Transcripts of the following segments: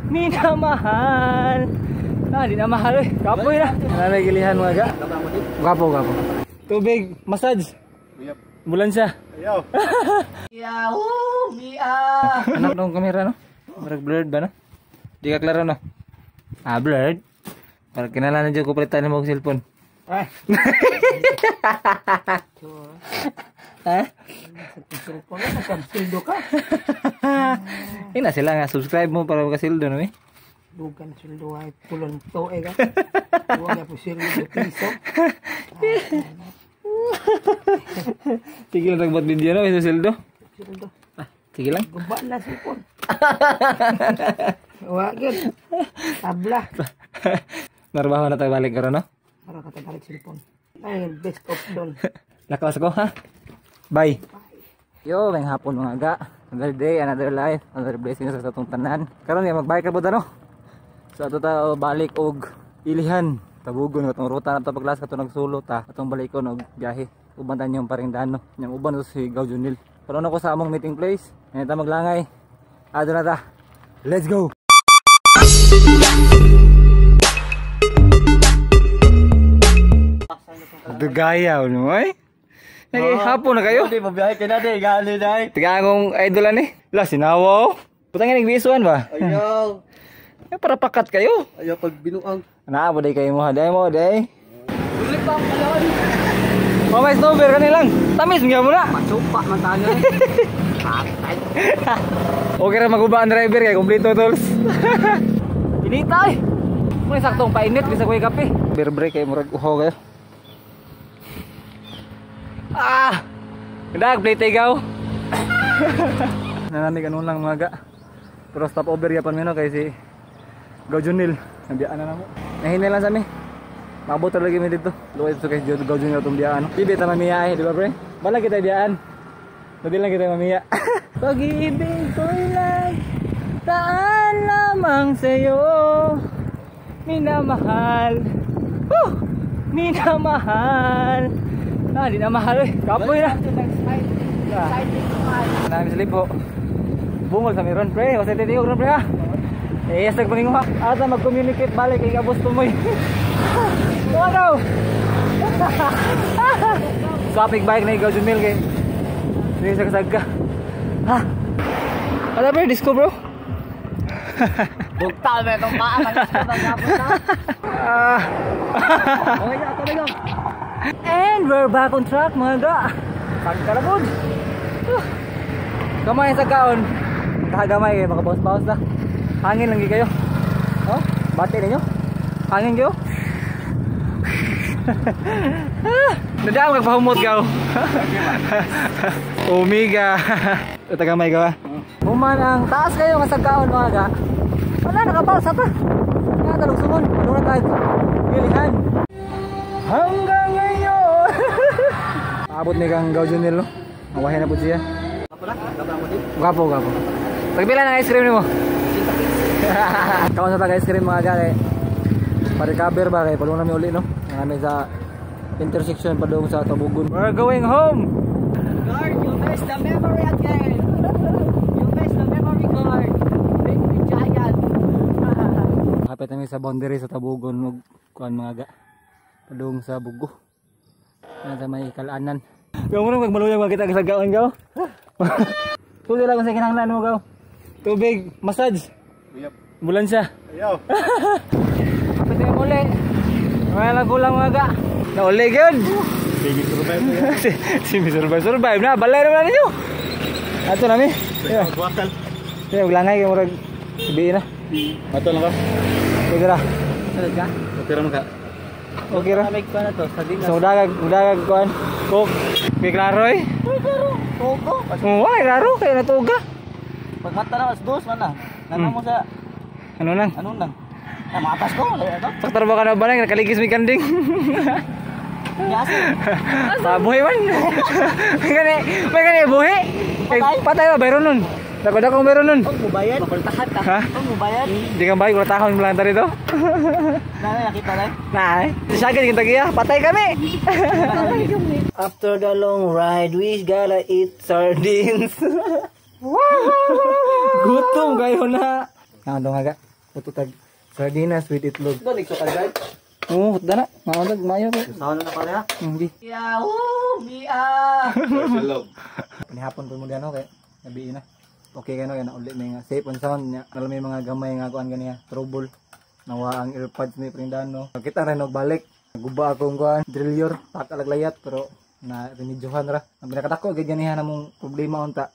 Minamahal. Ah, di na mahal eh. Kapoy na. Nanay gilihan mga ga. Gapo, gapo. Tubig, massage. Ambulansya. Ayaw. Yahoo! Mia! Anak dong kamera no? Murag blurred ba no? Di ka klaro no? Ah, blurred. Para kinala na dyan ko palitan mo og cellphone. Ay. Ha? Cellphone na, nagkasildo ka. Ina sila nga subscribe mo para makasildo no eh. Dugan sildo ay pulon to eh ka. Wala po sildo piso. Tigil lang tagbat video no sa sildo. Sildo. Ah, sige lang. Guba na cellphone. Wa gyud. Tabla. Narbaho na tayo balik karon no? Para ka tabalik cellphone. Ay, best option. Lakawas ko ha. Bye. Yo, may hapon mga ga. Another day, another life, another blessing sa atong tanan. Karon ya magbike ra pud ano. So ato ta balik og Ilihan. Tabugon atong ruta na to paglas kato nagsulo ta atong balikon og biyahe. Uban ta niyong paring dano. Nyang uban to si Gaw Junil. Pero ko sa among meeting place. Ngayon ta maglangay. Adto na ta. Let's go. Dugayaw no ay. Ay, hapon na kayo. Hindi, mabiyahe ka na di. Gali na eh. Tiga akong idol ani. La sinawa oh. Putang ina nagbisuan ba? Ayaw. Eh, para pakat kayo. Ayaw pag binuang. Naa po day kayo mo day mo day. Mamay snowbear kanilang. Tamis nga mo na. Masupa man tayo eh. Okay ra maguba ang driver kay kompleto tools. Inita eh. Muna saktong painit bisa ko kape. Beer break kay murag uhaw kayo. Ah! Dag plate ikaw. Nanamig ano lang mga ga. Pero stop over yapan mi no kay si Gaw Junil. Nabiyaan na namo. Nahinay lang sa mi. Maabot talaga mi dito. Luway dito kay Gaw Junil atong biyaan. No? Bibi ta mamiya eh, di ba pre? Bala kita biyaan. Dali lang kita mamiya. Pag-ibig ko'y nagtaan lamang sa'yo. Minamahal. Woo! Minamahal. Ah, di na mahal eh. Kapoy na. Namin sa libo. Bungol sa meron pre. Basta titiyog ron pre ha. Eh, yes, nagpaningo ha. Ata mag-communicate balik kay kabos tumoy. Tuwa daw. Swapping bike na ikaw Junmil kay. Sige sa kasagka. Ha? Wala pre, disco bro. Bugtal mo itong paa. Ah. And we're back on track mga ga. Pagkalabod. Kamay sa kaon. Kagamay kayo, makabawas-bawas na. Hangin lang kayo. Oh, bati ninyo. Hangin kayo. Nadaam kag pahumot gaw. Omega. Tagamay ka ba? Human ang taas kayo nga sa kaon mga ga. Wala nakabalsa ta. Nga talog sumon. Ano na tayo? Pilihan. Hanggang ngayon. Abot ni kang Gaw Junil no. Mawahin na po siya. Gapo, gapo. Tagpila ng ice cream nimo? Kaon sa tag ice cream mga gare. Pa-recover ba kay palung nami uli no. Kami sa intersection padung sa Tabugon. We're going home. Guard, you missed the memory again. You missed the memory card. Big big giant. Kapit kami sa boundary sa Tabugon ug kuan mga ga. Padung sa Bugo. Ana sa may kalanan. Gaw mo nang magmaluyag makita ka sa gaon gaw. Tuloy lang kung sa kinahanglan mo gaw. Tubig, massage. Yep. Ambulansya. Ayaw. Kapit tayo muli. Wala lang kulang mga ga. Nauli gyud. Baby survive. Si survive survive na balay naman ninyo. Ato nami. Yeah. Magwakal. Yeah, uglangay kay murag sabihin na. Ato lang ka. Okay ra. Sunod ka? Okay ra man ka. Okay ra. Kamig ko na to. Sa dinas. So dagag dagag kuan. Coke. May klaro eh. Koko. Oo, ay klaro kay natuga. Pagmata na alas 2 man na. Nana mo sa Ano nang? ano nang? Ah, matas ko. Ano? Saktar ba ka na ba nang nakaligis may kanding? Yasi. Sa buhi man. May gani buhi. Kay patay ba bayron nun. Dako dako bayron nun. Huwag mo bayad. Mabaltahan ka. Ha? Huwag mo bayad. Di kang bayad, wala tahon mo lang dito. Nana, nakita na. Nah, siya kita giya, patay kami. After the long ride, we gotta eat sardines. Gutom kayo na. Ano nga ga? Luto tag sardinas with itlog. Doon, nagsukan guys. Oo, hutda na. Maundag, maayo ko. Saan na pala? Hindi. Yahoo! Mia! Silog. Panihapon po mo diyan, okay. Gabi na. Okay kayo no, yan uli may nga safe on sound niya. Alam may mga gamay nga kuan ganiya, trouble. Nawa ang earpods ni Prindano. Kita rin og balik. Guba akong kuan, drillyor, pakalaglayat pero na remedyohan ra. Ang pinakadako gid ganiha namong problema unta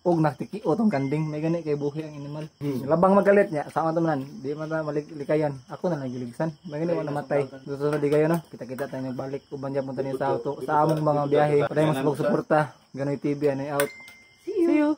og nakatiki tong kanding may gani kay buhi ang animal. Labang magalit niya sama to man di man ta malikayan. Ako na lang giligsan. May gani wa namatay. Susunod di kayo no. Kita-kita tayo nagbalik uban gyapon tayo sa auto sa among mga biyahe. Padayon mo suporta. Ganoy TV ano out. See you.